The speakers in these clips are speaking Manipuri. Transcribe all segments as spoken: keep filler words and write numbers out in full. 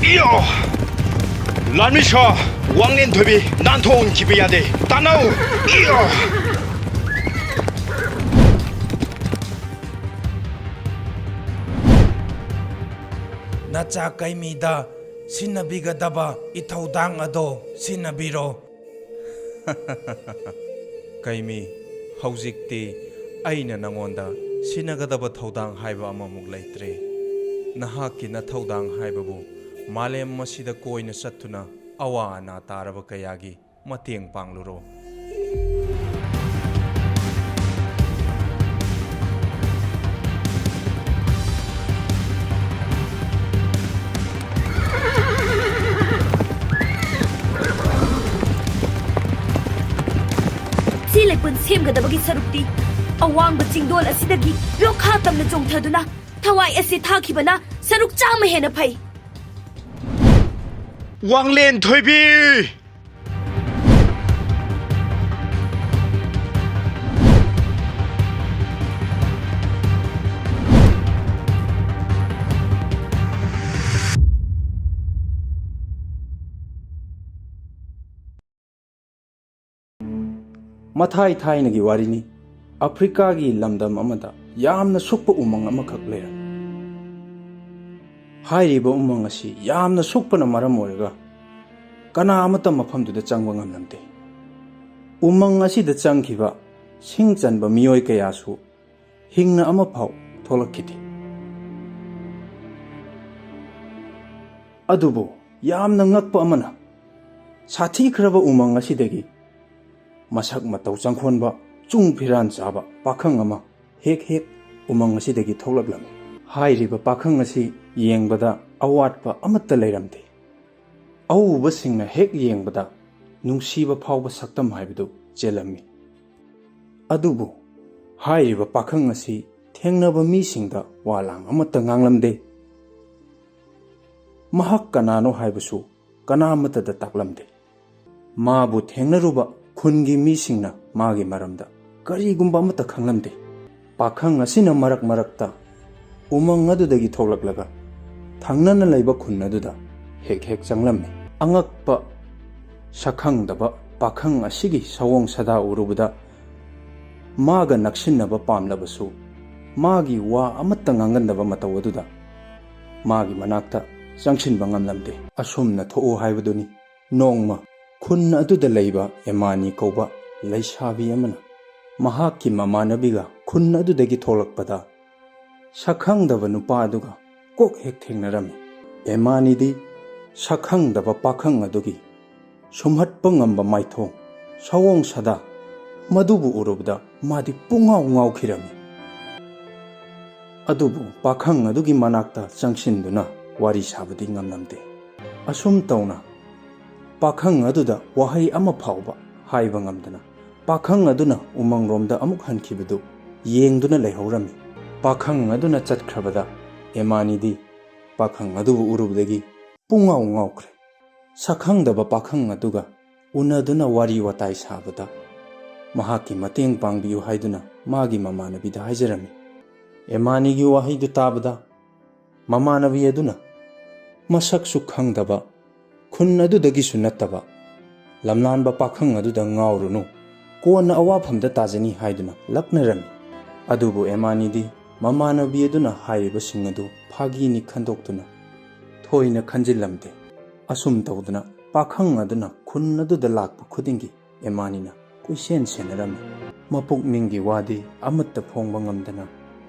ꯏꯌꯣ! ꯂꯥꯟꯃꯤ ꯁꯥ ꯋꯥꯡꯂꯦꯟ ꯊꯣꯏꯕꯤ ꯅꯥꯟꯊꯣꯛꯍꯟꯈꯤꯕ ꯌꯥꯗꯦ꯫ ꯇꯥꯟꯅꯧ! ꯏꯌꯣ! ꯅꯆꯥ ꯀꯩꯃꯤꯗ ꯁꯤꯟꯅꯕꯤꯒꯗꯕ ꯏꯊꯧꯗꯥꯡ ꯑꯗꯣ ꯁꯤꯟꯅꯕꯤꯔꯣ꯫ ꯀꯩꯃꯤ, ꯍꯧꯖꯤꯛꯇꯤ ꯑꯩꯅ ꯅꯉꯣꯟꯗ ꯁꯤꯟꯅꯒꯗꯕ ꯊꯧꯗꯥꯡ ꯍꯥꯏꯕ ꯑꯃꯃꯨꯛ ꯂꯩꯇ꯭ꯔꯦ꯫ ꯅꯍꯥꯛꯀꯤ ꯅꯊꯧꯗꯥꯡ ꯍꯥꯏꯕꯕꯨ ꯃꯥꯂꯦꯝ ꯑꯁꯤꯗ ꯀꯣꯏꯅ ꯆꯠꯇꯨꯅ ꯑꯋꯥ ꯑꯅꯥ ꯇꯥꯔꯕ ꯀꯌꯥꯒꯤ ꯃꯇꯦꯡ ꯄꯥꯡꯂꯨꯔꯣ꯫ ꯆꯦ ꯂꯩꯄꯨꯟ ꯁꯦꯝꯒꯗꯕꯒꯤ ꯁꯔꯨꯛꯇꯤ ꯑꯋꯥꯡꯕ ꯆꯤꯡꯗꯣꯜ ꯑꯁꯤꯗꯒꯤ ꯂꯣꯛꯈꯥ ꯇꯝꯅ ꯆꯣꯡꯊꯗꯨꯅ ꯊꯋꯥꯏ ꯑꯁꯤ ꯊꯥꯈꯤꯕꯅ ꯁꯔꯨꯛ ꯆꯥꯝꯃ ꯍꯦꯟꯅ ꯐꯩ꯫ ꯋꯥꯡꯂꯦꯟ ꯊꯣꯏꯕꯤ! ꯃꯊꯥꯏ ꯊꯥꯏꯅꯒꯤ ꯋꯥꯔꯤꯅꯤ꯫ ꯑꯐ꯭ꯔꯤꯀꯥꯒꯤ ꯂꯝꯗꯝ ꯑꯃꯗ ꯌꯥꯝꯅ ꯁꯨꯛꯄ ꯎꯃꯪ ꯑꯃꯈꯛ ꯂꯩꯔꯝꯃꯤ꯫ ꯍꯥꯏꯔꯤꯕ ꯎꯃꯪ ꯑꯁꯤ ꯌꯥꯝꯅ ꯁꯨꯛꯄꯅ ꯃꯔꯝ ꯑꯣꯏꯔꯒ ꯀꯅꯥ ꯑꯃꯠꯇ ꯃꯐꯝꯗꯨꯗ ꯆꯪꯕ ꯉꯝꯂꯝꯗꯦ꯫ ꯎꯃꯪ ꯑꯁꯤꯗ ꯆꯪꯈꯤꯕ ꯁꯤꯡ ꯆꯟꯕ ꯃꯤꯑꯣꯏ ꯀꯌꯥꯁꯨ ꯍꯤꯡꯅ ꯑꯃꯐꯥꯎ ꯊꯣꯛꯂꯛꯈꯤꯗꯦ꯫ ꯑꯗꯨꯕꯨ ꯌꯥꯝꯅ ꯉꯛꯄ ꯑꯃꯅ, ꯁꯥꯊꯤꯈ꯭ꯔꯕ ꯎꯃꯪ ꯑꯁꯤꯗꯒꯤ ꯃꯁꯛ ꯃꯇꯧ ꯆꯪꯈꯣꯟꯕ, ꯆꯨꯡ ꯐꯤꯔꯥꯟ ꯆꯥꯕ ꯄꯥꯈꯪ ꯑꯃ ꯍꯦꯛ ꯍꯦꯛ ꯎꯃꯪ ꯑꯁꯤꯗꯒꯤ ꯊꯣꯛꯂꯛꯂꯝꯃꯤ꯫ ꯍꯥꯏꯔꯤꯕ ꯄꯥꯈꯪ ꯑꯁꯤ ꯌꯦꯡꯕꯗ ꯑꯋꯥꯠꯄ ꯑꯃꯠꯇ ꯂꯩꯔꯝꯗꯦ꯫ ꯑꯎꯕꯁꯤꯡꯅ ꯍꯦꯛ ꯌꯦꯡꯕꯗ ꯅꯨꯡꯁꯤꯕ ꯐꯥꯎꯕ ꯁꯛꯇꯝ ꯍꯥꯏꯕꯗꯨ ꯆꯦꯜꯂꯝꯃꯤ꯫ ꯑꯗꯨꯕꯨ ꯍꯥꯏꯔꯤꯕ ꯄꯥꯈꯪ ꯑꯁꯤ ꯊꯦꯡꯅꯕ ꯃꯤꯁꯤꯡꯗ ꯋꯥ ꯂꯥꯡ ꯑꯃꯠꯇ ꯉꯥꯡꯂꯝꯗꯦ꯫ ꯃꯍꯥꯛ ꯀꯅꯥꯅꯣ ꯍꯥꯏꯕꯁꯨ ꯀꯅꯥ ꯑꯃꯠꯇꯗ ꯇꯥꯛꯂꯝꯗꯦ꯫ ꯃꯥꯕꯨ ꯊꯦꯡꯅꯔꯨꯕ ꯈꯨꯟꯒꯤ ꯃꯤꯁꯤꯡꯅ ꯃꯥꯒꯤ ꯃꯔꯝꯗ ꯀꯔꯤꯒꯨꯝꯕ ꯑꯃꯠꯇ ꯈꯪꯂꯝꯗꯦ꯫ ꯄꯥꯈꯪ ꯑꯁꯤꯅ ꯃꯔꯛ ꯃꯔꯛꯇ ꯎꯃꯪ ꯑꯗꯨꯗꯒꯤ ꯊꯣꯛꯂꯛꯂꯒ ꯊꯪꯅꯅ ꯂꯩꯕ ꯈꯨꯟ ꯑꯗꯨꯗ ꯍꯦꯛ ꯍꯦꯛ ꯆꯪꯂꯝꯃꯤ꯫ ꯑꯉꯛꯄ ꯁꯛꯈꯪꯗꯕ ꯄꯥꯈꯪ ꯑꯁꯤꯒꯤ ꯁꯑꯣꯡ ꯁꯥꯗꯥ ꯎꯔꯨꯕꯗ ꯃꯥꯒ ꯅꯛꯁꯤꯟꯅꯕ ꯄꯥꯝꯂꯕꯁꯨ ꯃꯥꯒꯤ ꯋꯥ ꯑꯃꯠꯇ ꯉꯥꯡꯒꯟꯗꯕ ꯃꯇꯧ ꯑꯗꯨꯗ ꯃꯥꯒꯤ ꯃꯅꯥꯛꯇ ꯆꯪꯁꯤꯟꯕ ꯉꯝꯂꯝꯗꯦ꯫ ꯑꯁꯨꯝꯅ ꯊꯣꯛꯎ ꯍꯥꯏꯕꯗꯨꯅꯤ꯫ ꯅꯣꯡꯃ ꯈꯨꯟ ꯑꯗꯨꯗ ꯂꯩꯕ ꯑꯦꯃꯥꯅꯤ ꯀꯧꯕ ꯂꯩꯁꯥꯕꯤ ꯑꯃꯅ ꯃꯍꯥꯛꯀꯤ ꯃꯃꯥꯟꯅꯕꯤꯒ ꯈꯨꯟ ꯑꯗꯨꯗꯒꯤ ꯊꯣꯛꯂꯛꯄꯗ ꯁꯛꯈꯪꯗꯕ ꯅꯨꯄꯥ ꯑꯗꯨꯒ ꯀꯣꯛ ꯍꯦꯛ ꯊꯦꯡꯅꯔꯝꯃꯤ꯫ ꯑꯦꯃꯥꯅꯤꯗꯤ ꯁꯛꯈꯪꯗꯕ ꯄꯥꯈꯪ ꯑꯗꯨꯒꯤ ꯁꯨꯝꯍꯠꯄ ꯉꯝꯕ ꯃꯥꯏꯊꯣꯡ, ꯁꯑꯣꯡ ꯁꯥꯗꯥ ꯃꯗꯨꯕꯨ ꯎꯔꯨꯕꯗ ꯃꯥꯗꯤ ꯄꯨꯡꯉꯥꯎ ꯉꯥꯎꯈꯤꯔꯝꯃꯤ꯫ ꯑꯗꯨꯕꯨ ꯄꯥꯈꯪ ꯑꯗꯨꯒꯤ ꯃꯅꯥꯛꯇ ꯆꯪꯁꯤꯟꯗꯨꯅ ꯋꯥꯔꯤ ꯁꯥꯕꯗꯤ ꯉꯝꯂꯝꯗꯦ꯫ ꯑꯁꯨꯝ ꯇꯧꯅ ꯄꯥꯈꯪ ꯑꯗꯨꯗ ꯋꯥꯍꯩ ꯑꯃ ꯐꯥꯎꯕ ꯍꯥꯏꯕ ꯉꯝꯗꯅ ꯄꯥꯈꯪ ꯑꯗꯨꯅ ꯎꯃꯪꯔꯣꯝꯗ ꯑꯃꯨꯛ ꯍꯟꯈꯤꯕꯗꯨ ꯌꯦꯡꯗꯨꯅ ꯂꯩꯍꯧꯔꯝꯃꯤ꯫ ꯄꯥꯈꯪ ꯑꯗꯨꯅ ꯆꯠꯈ꯭ꯔꯕꯗ ꯑꯦꯃꯥꯅꯤꯗꯤ ꯄꯥꯈꯪ ꯑꯗꯨꯕꯨ ꯎꯔꯨꯕꯗꯒꯤ ꯄꯨꯡꯉꯥꯎ ꯉꯥꯎꯈ꯭ꯔꯦ꯫ ꯁꯛꯈꯪꯗꯕ ꯄꯥꯈꯪ ꯑꯗꯨꯒ ꯎꯅꯗꯨꯅ ꯋꯥꯔꯤ ꯋꯥꯇꯥꯏ ꯁꯥꯕꯗ ꯃꯍꯥꯛꯀꯤ ꯃꯇꯦꯡ ꯄꯥꯡꯕꯤꯌꯨ ꯍꯥꯏꯗꯨꯅ ꯃꯥꯒꯤ ꯃꯃꯥꯟꯅꯕꯤꯗ ꯍꯥꯏꯖꯔꯝꯃꯤ꯫ ꯑꯦꯃꯥꯅꯤꯒꯤ ꯋꯥꯍꯩꯗꯨ ꯇꯥꯕꯗ ꯃꯃꯥꯟꯅꯕꯤ ꯑꯗꯨꯅ ꯃꯁꯛꯁꯨ ꯈꯪꯗꯕ, ꯈꯨꯟ ꯑꯗꯨꯗꯒꯤꯁꯨ ꯅꯠꯇꯕ ꯂꯝꯂꯥꯟꯕ ꯄꯥꯈꯪ ꯑꯗꯨꯗ ꯉꯥꯎꯔꯨꯅꯨ, ꯀꯣꯟꯅ ꯑꯋꯥꯐꯝꯗ ꯇꯥꯖꯅꯤ ꯍꯥꯏꯗꯨꯅ ꯂꯛꯅꯔꯝꯃꯤ꯫ ꯑꯗꯨꯕꯨ ꯑꯦꯃꯥꯅꯤꯗꯤ ꯃꯃꯥꯟꯅꯕꯤ ꯑꯗꯨꯅ ꯍꯥꯏꯔꯤꯕꯁꯤꯡ ꯑꯗꯨ ꯐꯥꯒꯤꯅꯤ ꯈꯟꯗꯣꯛꯇꯨꯅ ꯊꯣꯏꯅ ꯈꯟꯖꯤꯜꯂꯝꯗꯦ꯫ ꯑꯁꯨꯝ ꯇꯧꯗꯨꯅ ꯄꯥꯈꯪ ꯑꯗꯨꯅ ꯈꯨꯟ ꯑꯗꯨꯗ ꯂꯥꯛꯄ ꯈꯨꯗꯤꯡꯒꯤ ꯑꯦꯃꯥꯅꯤꯅ ꯀꯣꯏꯁꯦꯟ ꯁꯦꯟꯅꯔꯝꯃꯤ꯫ ꯃꯄꯨꯛꯅꯤꯡꯒꯤ ꯋꯥꯗꯤ ꯑꯃꯠꯇ ꯐꯣꯡꯕ ꯉꯝꯗꯅ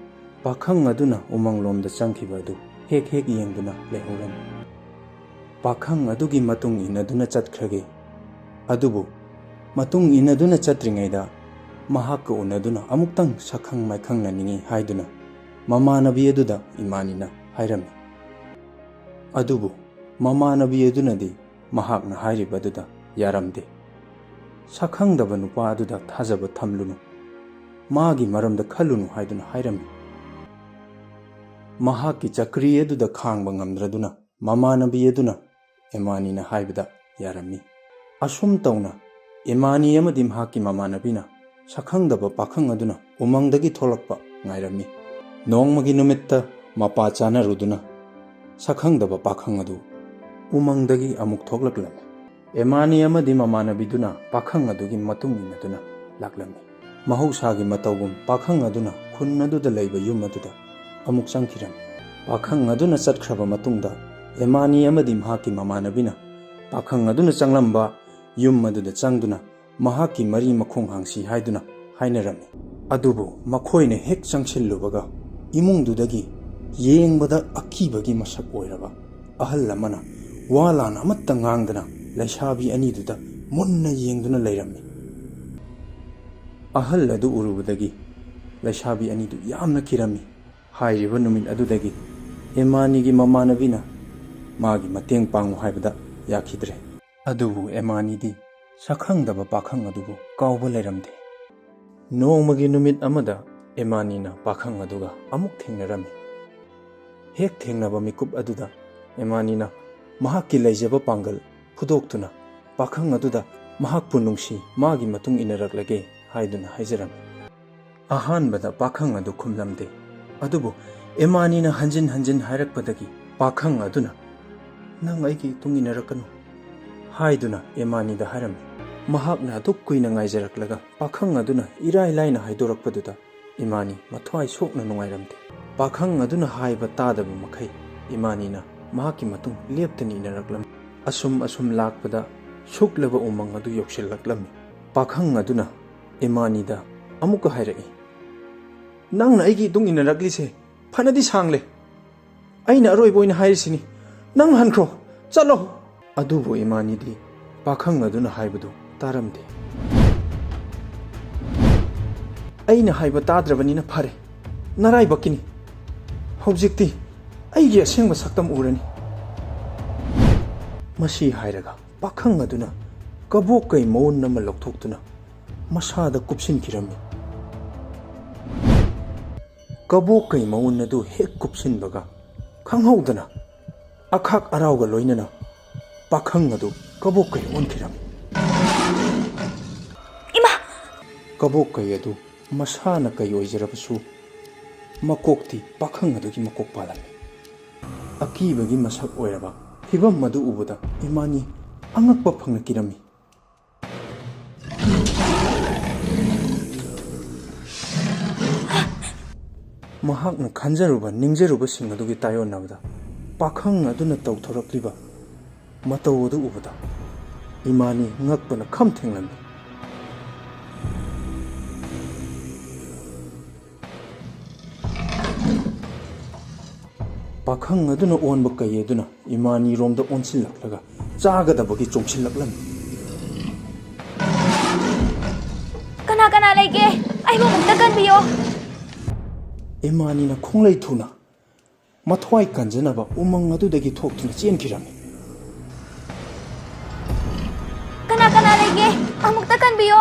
ꯄꯥꯈꯪ ꯑꯗꯨꯅ ꯎꯃꯪꯂꯣꯝꯗ ꯆꯪꯈꯤꯕ ꯑꯗꯨ ꯍꯦꯛ ꯍꯦꯛ ꯌꯦꯡꯗꯨꯅ ꯂꯩꯍꯧꯔꯝꯃꯤ꯫ ꯄꯥꯈꯪ ꯑꯗꯨꯒꯤ ꯃꯇꯨꯡ ꯏꯟꯅꯗꯨꯅ ꯆꯠꯈ꯭ꯔꯒꯦ꯫ ꯑꯗꯨꯕꯨ ꯃꯇꯨꯡ ꯏꯟꯅꯗꯨꯅ ꯆꯠꯇ꯭ꯔꯤꯉꯩꯗ ꯃꯍꯥꯛꯀ ꯎꯅꯗꯨꯅ ꯑꯃꯨꯛꯇꯪ ꯁꯛꯈꯪ ꯃꯥꯏꯈꯪꯅꯅꯤꯡꯏ ꯍꯥꯏꯗꯨꯅ ꯃꯃꯥꯟꯅꯕꯤ ꯑꯗꯨꯗ ꯏꯃꯥꯅꯤꯅ ꯍꯥꯏꯔꯝꯃꯤ꯫ ꯑꯗꯨꯕꯨ ꯃꯃꯥꯟꯅꯕꯤ ꯑꯗꯨꯅꯗꯤ ꯃꯍꯥꯛꯅ ꯍꯥꯏꯔꯤꯕ ꯑꯗꯨꯗ ꯌꯥꯔꯝꯗꯦ꯫ ꯁꯛꯈꯪꯗꯕ ꯅꯨꯄꯥ ꯑꯗꯨꯗ ꯊꯥꯖꯕ ꯊꯝꯂꯨꯅꯨ, ꯃꯥꯒꯤ ꯃꯔꯝꯗ ꯈꯜꯂꯨꯅꯨ ꯍꯥꯏꯗꯨꯅ ꯍꯥꯏꯔꯝꯃꯤ꯫ ꯃꯍꯥꯛꯀꯤ ꯆꯀ꯭ꯔꯤ ꯑꯗꯨꯗ ꯈꯥꯡꯕ ꯉꯝꯗ꯭ꯔꯗꯨꯅ ꯃꯃꯥꯟꯅꯕꯤ ꯑꯗꯨꯅ ꯑꯦꯃꯥꯅꯤꯅ ꯍꯥꯏꯕꯗ ꯌꯥꯔꯝꯃꯤ꯫ ꯑꯁꯨꯝ ꯇꯧꯅ ꯑꯦꯃꯥꯅꯤ ꯑꯃꯗꯤ ꯃꯍꯥꯛꯀꯤ ꯃꯃꯥꯟꯅꯕꯤꯅ ꯁꯛꯈꯪꯗꯕ ꯄꯥꯈꯪ ꯑꯗꯨꯅ ꯎꯃꯪꯗꯒꯤ ꯊꯣꯛꯂꯛꯄ ꯉꯥꯏꯔꯝꯃꯤ꯫ ꯅꯣꯡꯃꯒꯤ ꯅꯨꯃꯤꯠꯇ ꯃꯄꯥ ꯆꯥꯅꯔꯨꯗꯨꯅ ꯁꯛꯈꯪꯗꯕ ꯄꯥꯈꯪ ꯑꯗꯨ ꯎꯃꯪꯗꯒꯤ ꯑꯃꯨꯛ ꯊꯣꯛꯂꯛꯂꯝꯃꯤ꯫ ꯑꯦꯃꯥꯅꯤ ꯑꯃꯗꯤ ꯃꯃꯥꯟꯅꯕꯤꯗꯨꯅ ꯄꯥꯈꯪ ꯑꯗꯨꯒꯤ ꯃꯇꯨꯡ ꯏꯟꯅꯗꯨꯅ ꯂꯥꯛꯂꯝꯃꯤ꯫ ꯃꯍꯧꯁꯥꯒꯤ ꯃꯇꯧꯒꯨꯝ ꯄꯥꯈꯪ ꯑꯗꯨꯅ ꯈꯨꯟ ꯑꯗꯨꯗ ꯂꯩꯕ ꯌꯨꯝ ꯑꯗꯨꯗ ꯑꯃꯨꯛ ꯆꯪꯈꯤꯔꯝꯃꯤ꯫ ꯄꯥꯈꯪ ꯑꯗꯨꯅ ꯆꯠꯈ꯭ꯔꯕ ꯃꯇꯨꯡꯗ ꯑꯦꯃꯥꯅꯤ ꯑꯃꯗꯤ ꯃꯍꯥꯛꯀꯤ ꯃꯃꯥꯟꯅꯕꯤꯅ ꯄꯥꯈꯪ ꯑꯗꯨꯅ ꯆꯪꯂꯝꯕ ꯌꯨꯝ ꯑꯗꯨꯗ ꯆꯪꯗꯨꯅ ꯃꯍꯥꯛꯀꯤ ꯃꯔꯤ ꯃꯈꯣꯡ ꯍꯥꯡꯁꯤ ꯍꯥꯏꯗꯨꯅ ꯍꯥꯏꯅꯔꯝꯃꯤ꯫ ꯑꯗꯨꯕꯨ ꯃꯈꯣꯏꯅ ꯍꯦꯛ ꯆꯪꯁꯤꯜꯂꯨꯕꯒ ꯏꯃꯨꯡꯗꯨꯗꯒꯤ ꯌꯦꯡꯕꯗ ꯑꯀꯤꯕꯒꯤ ꯃꯁꯛ ꯑꯣꯏꯔꯕ ꯑꯍꯜ ꯑꯃꯅ ꯋꯥ ꯂꯥꯟ ꯑꯃꯠꯇ ꯉꯥꯡꯗꯅ ꯂꯩꯁꯥꯕꯤ ꯑꯅꯤꯗꯨꯗ ꯃꯨꯟꯅ ꯌꯦꯡꯗꯨꯅ ꯂꯩꯔꯝꯃꯤ꯫ ꯑꯍꯜ ꯑꯗꯨ ꯎꯔꯨꯕꯗꯒꯤ ꯂꯩꯁꯥꯕꯤ ꯑꯅꯤꯗꯨ ꯌꯥꯝꯅ ꯀꯤꯔꯝꯃꯤ꯫ ꯍꯥꯏꯔꯤꯕ ꯅꯨꯃꯤꯠ ꯑꯗꯨꯗꯒꯤ ꯑꯦꯃꯥꯅꯤꯒꯤ ꯃꯃꯥꯟꯅꯕꯤꯅ ꯃꯥꯒꯤ ꯃꯇꯦꯡ ꯄꯥꯡꯉꯨ ꯍꯥꯏꯕꯗ ꯌꯥꯈꯤꯗ꯭ꯔꯦ꯫ ꯑꯗꯨꯕꯨ ꯑꯦꯃꯥꯅꯤꯗꯤ ꯁꯛꯈꯪꯗꯕ ꯄꯥꯈꯪ ꯑꯗꯨꯕꯨ ꯀꯥꯎꯕ ꯂꯩꯔꯝꯗꯦ꯫ ꯅꯣꯡꯃꯒꯤ ꯅꯨꯃꯤꯠ ꯑꯃꯗ ꯑꯦꯃꯥꯅꯤꯅ ꯄꯥꯈꯪ ꯑꯗꯨꯒ ꯑꯃꯨꯛ ꯊꯦꯡꯅꯔꯝꯃꯤ꯫ ꯍꯦꯛ ꯊꯦꯡꯅꯕ ꯃꯤꯀꯨꯞ ꯑꯗꯨꯗ ꯑꯦꯃꯥꯅꯤꯅ ꯃꯍꯥꯛꯀꯤ ꯂꯩꯖꯕ ꯄꯥꯡꯒꯜ ꯐꯨꯗꯣꯛꯇꯨꯅ ꯄꯥꯈꯪ ꯑꯗꯨꯗ ꯃꯍꯥꯛꯄꯨ ꯅꯨꯡꯁꯤ, ꯃꯥꯒꯤ ꯃꯇꯨꯡ ꯏꯟꯅꯔꯛꯂꯒꯦ ꯍꯥꯏꯗꯨꯅ ꯍꯥꯏꯖꯔꯝꯃꯤ꯫ ꯑꯍꯥꯟꯕꯗ ꯄꯥꯈꯪ ꯑꯗꯨ ꯈꯨꯝꯂꯝꯗꯦ꯫ ꯑꯗꯨꯕꯨ ꯑꯦꯃꯥꯅꯤꯅ ꯍꯟꯖꯤꯟ ꯍꯟꯖꯤꯟ ꯍꯥꯏꯔꯛꯄꯗꯒꯤ ꯄꯥꯈꯪ ꯑꯗꯨꯅ, "ꯅꯪ ꯑꯩꯒꯤ ꯏꯇꯨꯡ ꯏꯟꯅꯔꯛꯀꯅꯨ" ꯍꯥꯏꯗꯨꯅ ꯑꯦꯃꯥꯅꯤꯗ ꯍꯥꯏꯔꯝꯃꯤ꯫ ꯃꯍꯥꯛꯅ ꯑꯗꯨꯛ ꯀꯨꯏꯅ ꯉꯥꯏꯖꯔꯛꯂꯒ ꯄꯥꯈꯪ ꯑꯗꯨꯅ ꯏꯔꯥꯏ ꯂꯥꯏꯅ ꯍꯥꯏꯗꯣꯔꯛꯄꯗꯨꯗ ꯏꯃꯥꯅꯤ ꯃꯊ꯭ꯋꯥꯏ ꯁꯣꯛꯅ ꯅꯨꯡꯉꯥꯏꯔꯝꯗꯦ꯫ ꯄꯥꯈꯪ ꯑꯗꯨꯅ ꯍꯥꯏꯕ ꯇꯥꯗꯕ ꯃꯈꯩ ꯏꯃꯥꯅꯤꯅ ꯃꯍꯥꯛꯀꯤ ꯃꯇꯨꯡ ꯂꯦꯞꯇꯅ ꯏꯟꯅꯔꯛꯂꯝꯃꯤ꯫ ꯑꯁꯨꯝ ꯑꯁꯨꯝ ꯂꯥꯛꯄꯗ ꯁꯨꯛꯂꯕ ꯎꯃꯪ ꯑꯗꯨ ꯌꯧꯁꯤꯜꯂꯛꯂꯝꯃꯤ꯫ ꯄꯥꯈꯪ ꯑꯗꯨꯅ ꯏꯃꯥꯅꯤꯗ ꯑꯃꯨꯛꯀ ꯍꯥꯏꯔꯛꯏ, "ꯅꯪꯅ ꯑꯩꯒꯤ ꯏꯇꯨꯡ ꯏꯟꯅꯔꯛꯂꯤꯁꯦ ꯐꯅꯗꯤ ꯁꯥꯡꯂꯦ꯫ ꯑꯩꯅ ꯑꯔꯣꯏꯕ ꯑꯣꯏꯅ ꯍꯥꯏꯔꯤꯁꯤꯅꯤ, ꯅꯪ ꯍꯟꯈ꯭ꯔꯣ, ꯆꯠꯂꯣ!" ꯑꯗꯨꯕꯨ ꯏꯃꯥꯅꯤꯗꯤ ꯄꯥꯈꯪ ꯑꯗꯨꯅ ꯍꯥꯏꯕꯗꯨ ꯇꯥꯔꯝꯗꯦ꯫ "ꯑꯩꯅ ꯍꯥꯏꯕ ꯇꯥꯗ꯭ꯔꯕꯅꯤꯅ ꯐꯔꯦ, ꯅꯔꯥꯏꯕꯛꯀꯤꯅꯤ꯫ ꯍꯧꯖꯤꯛꯇꯤ ꯑꯩꯒꯤ ꯑꯁꯦꯡꯕ ꯁꯛꯇꯝ ꯎꯔꯅꯤ꯫" ꯃꯁꯤ ꯍꯥꯏꯔꯒ ꯄꯥꯈꯪ ꯑꯗꯨꯅ ꯀꯕꯣꯛ ꯀꯩ ꯃꯎꯟ ꯑꯃ ꯂꯧꯊꯣꯛꯇꯨꯅ ꯃꯁꯥꯗ ꯀꯨꯞꯁꯤꯟꯈꯤꯔꯝꯃꯤ꯫ ꯀꯕꯣꯛ ꯀꯩ ꯃꯎꯟ ꯑꯗꯨ ꯍꯦꯛ ꯀꯨꯞꯁꯤꯟꯕꯒ ꯈꯪꯍꯧꯗꯅ ꯑꯈꯥꯛ ꯑꯔꯥꯎꯒ ꯂꯣꯏꯅꯅ ꯄꯥꯈꯪ ꯑꯗꯨ ꯀꯕꯣꯛ ꯀꯩ ꯑꯣꯟꯈꯤꯔꯝꯃꯤ꯫ ꯏꯃꯥ! ꯀꯕꯣꯛ ꯀꯩ ꯑꯗꯨ ꯃꯁꯥꯅ ꯀꯩ ꯑꯣꯏꯖꯔꯕꯁꯨ ꯃꯀꯣꯛꯇꯤ ꯄꯥꯈꯪ ꯑꯗꯨꯒꯤ ꯃꯀꯣꯛ ꯄꯥꯜꯂꯝꯃꯤ꯫ ꯑꯀꯤꯕꯒꯤ ꯃꯁꯛ ꯑꯣꯏꯔꯕ ꯐꯤꯚꯝ ꯑꯗꯨ ꯎꯕꯗ ꯏꯃꯥꯅꯤ ꯑꯉꯛꯄ ꯐꯪꯅ ꯀꯤꯔꯝꯃꯤ꯫ ꯃꯍꯥꯛꯅ ꯈꯟꯖꯔꯨꯕ ꯅꯤꯡꯖꯔꯨꯕꯁꯤꯡ ꯑꯗꯨꯒꯤ ꯇꯥꯏꯑꯣꯟꯅꯕꯗ ꯄꯥꯈꯪ ꯑꯗꯨꯅ ꯇꯧꯊꯣꯔꯛꯂꯤꯕ ꯃꯇꯧ ꯑꯗꯨ ꯎꯕꯗ ꯏꯃꯥꯅꯤ ꯉꯛꯄꯅ ꯈꯝ ꯊꯦꯡꯂꯝꯃꯤ꯫ ꯄꯥꯈꯪ ꯑꯗꯨꯅ ꯑꯣꯟꯕ ꯀꯩ ꯑꯗꯨꯅ ꯏꯃꯥꯅꯤꯔꯣꯝꯗ ꯑꯣꯟꯁꯤꯜꯂꯛꯂꯒ ꯆꯥꯒꯗꯕꯒꯤ ꯆꯣꯡꯁꯤꯜꯂꯛꯂꯝꯃꯤ꯫ ꯀꯅꯥ ꯀꯅꯥ ꯂꯩꯒꯦ? ꯑꯩꯕꯨ ꯑꯃꯨꯛꯇ ꯀꯟꯕꯤꯌꯣ꯫ ꯏꯃꯥꯅꯤꯅ ꯈꯣꯡꯂꯩ ꯊꯨꯅ ꯃꯊ꯭ꯋꯥꯏ ꯀꯟꯖꯅꯕ ꯎꯃꯪ ꯑꯗꯨꯗꯒꯤ ꯊꯣꯛꯇꯨꯅ ꯆꯦꯟꯈꯤꯔꯝꯃꯤ꯫ ꯀꯅꯥ ꯀꯅꯥ ꯂꯩꯒꯦ? ꯑꯃꯨꯛꯇ ꯀꯟꯕꯤꯌꯣ꯫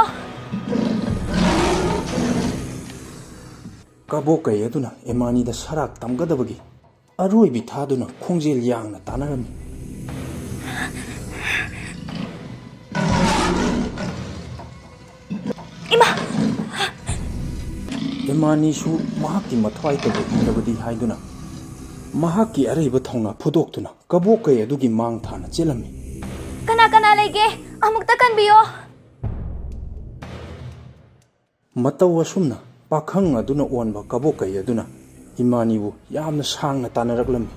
ꯀꯕꯣꯛꯀꯩ ꯑꯗꯨꯅ ꯏꯃꯥꯅꯤꯗ ꯁꯔꯥꯛ ꯇꯝꯒꯗꯕꯒꯤ ꯑꯔꯣꯏꯕꯤ ꯊꯥꯗꯨꯅ ꯈꯣꯡꯖꯦꯜ ꯌꯥꯡꯅ ꯇꯥꯟꯅꯔꯝꯃꯤ꯫ ꯏꯃꯥ! ꯏꯃꯥꯅꯤꯁꯨ ꯃꯍꯥꯛꯀꯤ ꯃꯊ꯭ꯋꯥꯏꯇꯕꯨ ꯍꯤꯡꯂꯕꯗꯤ ꯍꯥꯏꯗꯨꯅ ꯃꯍꯥꯛꯀꯤ ꯑꯔꯩꯕ ꯊꯧꯅꯥ ꯐꯨꯗꯣꯛꯇꯨꯅ ꯀꯕꯣꯛꯀꯩ ꯑꯗꯨꯒꯤ ꯃꯥꯡ ꯊꯥꯅ ꯆꯦꯜꯂꯝꯃꯤ꯫ ꯀꯅꯥ ꯀꯅꯥ ꯂꯩꯒꯦ? ꯑꯃꯨꯛꯇ ꯀꯟꯕꯤꯌꯣ꯫ ꯃꯇꯧ ꯑꯁꯨꯝꯅ ꯄꯥꯈꯪ ꯑꯗꯨꯅ ꯑꯣꯟꯕ ꯀꯕꯣꯛꯀꯩ ꯑꯗꯨꯅ ꯏꯃꯥꯅꯤꯕꯨ ꯌꯥꯝꯅ ꯁꯥꯡꯅ ꯇꯥꯟꯅꯔꯛꯂꯝꯃꯤ꯫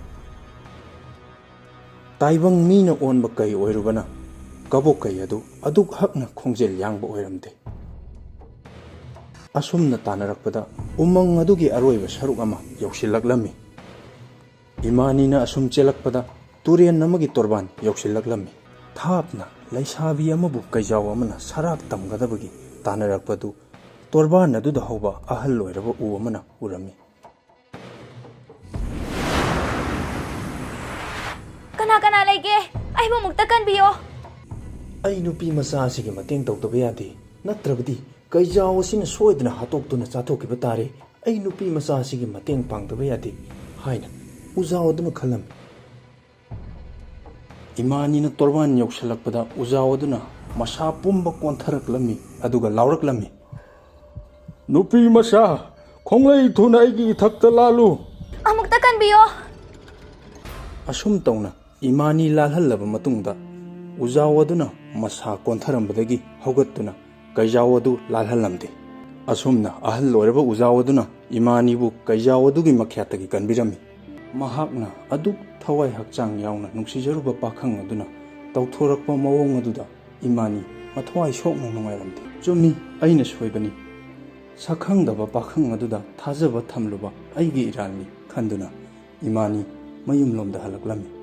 ꯇꯥꯏꯕꯪ ꯃꯤꯅ ꯑꯣꯟꯕ ꯀꯩ ꯑꯣꯏꯔꯨꯕꯅ ꯀꯕꯣꯛꯀꯩ ꯑꯗꯨ ꯑꯗꯨꯛ ꯍꯛꯅ ꯈꯣꯡꯖꯦꯜ ꯌꯥꯡꯕ ꯑꯣꯏꯔꯝꯗꯦ꯫ ꯑꯁꯨꯝꯅ ꯇꯥꯟꯅꯔꯛꯄꯗ ꯎꯃꯪ ꯑꯗꯨꯒꯤ ꯑꯔꯣꯏꯕ ꯁꯔꯨꯛ ꯑꯃ ꯌꯧꯁꯤꯜꯂꯛꯂꯝꯃꯤ꯫ ꯏꯃꯥꯅꯤꯅ ꯑꯁꯨꯝ ꯆꯦꯜꯂꯛꯄꯗ ꯇꯨꯔꯦꯟ ꯑꯃꯒꯤ ꯇꯣꯔꯕꯥꯟ ꯌꯧꯁꯤꯜꯂꯛꯂꯝꯃꯤ꯫ ꯊꯥꯞꯅ ꯂꯩꯁꯥꯕꯤ ꯑꯃꯕꯨ ꯀꯩꯖꯥꯎ ꯑꯃꯅ ꯁꯔꯥꯛ ꯇꯝꯒꯗꯕꯒꯤ ꯇꯥꯟꯅꯔꯛꯄꯗꯨ ꯇꯣꯔꯕꯥꯟ ꯑꯗꯨꯗ ꯍꯧꯕ ꯑꯍꯜ ꯑꯣꯏꯔꯕ ꯎ ꯑꯃꯅ ꯎꯔꯝꯃꯤ꯫ ꯀꯅꯥ ꯀꯅꯥ ꯂꯩꯒꯦ? ꯑꯩꯕꯨ ꯑꯃꯨꯛꯇ ꯀꯟꯕꯤꯌꯣ꯫ ꯑꯩ ꯅꯨꯄꯤ ꯃꯆꯥ ꯑꯁꯤꯒꯤ ꯃꯇꯦꯡ ꯇꯧꯗꯕ ꯌꯥꯗꯦ, ꯅꯠꯇ꯭ꯔꯕꯗꯤ ꯀꯩꯖꯥꯎ ꯑꯁꯤꯅ ꯁꯣꯏꯗꯅ ꯍꯥꯠꯇꯣꯛꯇꯨꯅ ꯆꯥꯊꯣꯛꯈꯤꯕ ꯇꯥꯔꯦ꯫ ꯑꯩ ꯅꯨꯄꯤ ꯃꯆꯥ ꯑꯁꯤꯒꯤ ꯃꯇꯦꯡ ꯄꯥꯡꯗꯕ ꯌꯥꯗꯦ ꯍꯥꯏꯅ ꯎꯖꯥꯎ ꯑꯗꯨꯅ ꯈꯜꯂꯝꯃꯤ꯫ ꯏꯃꯥꯅꯤꯅ ꯇꯣꯔꯕꯥꯟ ꯌꯧꯁꯤꯜꯂꯛꯄꯗ ꯎꯖꯥꯎ ꯑꯗꯨꯅ ꯃꯁꯥ ꯄꯨꯝꯕ ꯀꯣꯟꯊꯔꯛꯂꯝꯃꯤ, ꯑꯗꯨꯒ ꯂꯥꯎꯔꯛꯂꯝꯃꯤ, "ꯅꯨꯄꯤ ꯃꯆꯥ, ꯈꯣꯡꯂꯩ ꯊꯨꯅ ꯑꯩꯒꯤ ꯏꯊꯛꯇ ꯂꯥꯜꯂꯨ!" ꯑꯃꯨꯛꯇ ꯀꯟꯕꯤꯌꯣ꯫ ꯑꯁꯨꯝ ꯇꯧꯅ ꯏꯃꯥꯅꯤ ꯂꯥꯜꯍꯜꯂꯕ ꯃꯇꯨꯡꯗ, ꯎꯖꯥꯎ ꯑꯗꯨꯅ ꯃꯁꯥ ꯀꯣꯟꯊꯔꯝꯕꯗꯒꯤ ꯍꯧꯒꯠꯇꯨꯅ ꯀꯩꯖꯥꯎ ꯑꯗꯨ ꯂꯥꯜꯍꯜꯂꯝꯗꯦ꯫ ꯑꯁꯨꯝꯅ ꯑꯍꯜ ꯑꯣꯏꯔꯕ ꯎꯖꯥꯎ ꯑꯗꯨꯅ ꯏꯃꯥꯅꯤꯕꯨ ꯀꯩꯖꯥꯎ ꯑꯗꯨꯒꯤ ꯃꯈ꯭ꯌꯥꯠꯇꯒꯤ ꯀꯟꯕꯤꯔꯝꯃꯤ꯫ ꯃꯍꯥꯛꯅ ꯑꯗꯨꯛ ꯊꯋꯥꯏ ꯍꯛꯆꯥꯡ ꯌꯥꯎꯅ ꯅꯨꯡꯁꯤꯖꯔꯨꯕ ꯄꯥꯈꯪ ꯑꯗꯨꯅ ꯇꯧꯊꯣꯔꯛꯄ ꯃꯑꯣꯡ ꯑꯗꯨꯗ ꯏꯃꯥꯅꯤ ꯃꯊꯋꯥꯏ ꯁꯣꯛꯅ ꯅꯨꯡꯉꯥꯏꯔꯝꯗꯦ꯫ "ꯆꯨꯝꯃꯤ, ꯑꯩꯅ ꯁꯣꯏꯕꯅꯤ꯫ ꯁꯛꯈꯪꯗꯕ ꯄꯥꯈꯪ ꯑꯗꯨꯗ ꯊꯥꯖꯕ ꯊꯝꯂꯨꯕ ꯑꯩꯒꯤ ꯏꯔꯥꯜꯅꯤ" ꯈꯟꯗꯨꯅ ꯏꯃꯥꯅꯤ ꯃꯌꯨꯝꯂꯣꯝꯗ ꯍꯜꯂꯛꯂꯝꯃꯤ꯫